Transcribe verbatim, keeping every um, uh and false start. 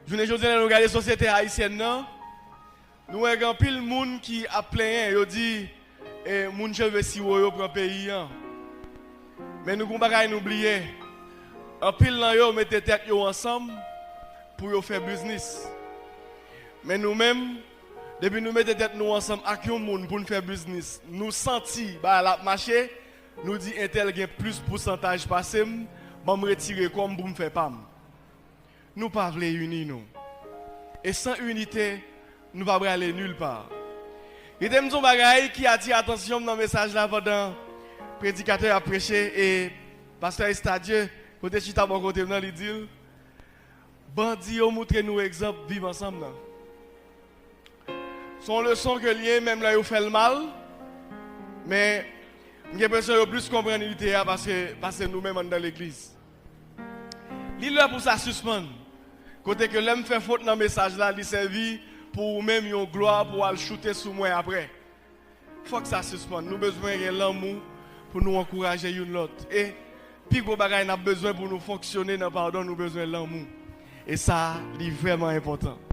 Jounen jodi a, lè nou gade sosyete ayisyèn nan, nou wè gen anpil moun ki ap plenyen, yo di, e, moun cheve siwo yo pran peyi an. Men nou gon bagay nou bliye. Anpil nan yo mete tèt yo ansanm pou yo fè biznis. Men nou menm, depi nou mete tèt nou ansanm ak yon moun pou n fè biznis, nou santi bagay la ap mache, nou di entèl gen plis pousantaj pase m, ban m retire kò m pou m fè pa m. Nou pa vle ini nou. E san inite, nou pa prale nil pa. Gen te m di yon bagay ki atire atansyon m nan mesaj la pandan predikatè ap preche e pastè Estadieu, kote chita bò kote m nan, li di l, bandi yo moutre nou egzanp viv ansanm nan. Se yon leson ke l ye, menm lè yo fè l mal, men m gen enpresyon yo plis konprann inite a pase, pase nou menm anndan legliz. Li lè pou sa sispann. Kote ke lè m fè fot nan mesaj la, li sèvi pou ou menm yon glwa pou w al choute sou mwen apre. Fòk sa sispann. Nou bezwen gen lanmou pou nou ankouraje youn lòt. E pi gwo bagay n ap bezwen pou nou fonksyone nan padon, nou bezwen lanmou. E sa, li vrèman enpòtan.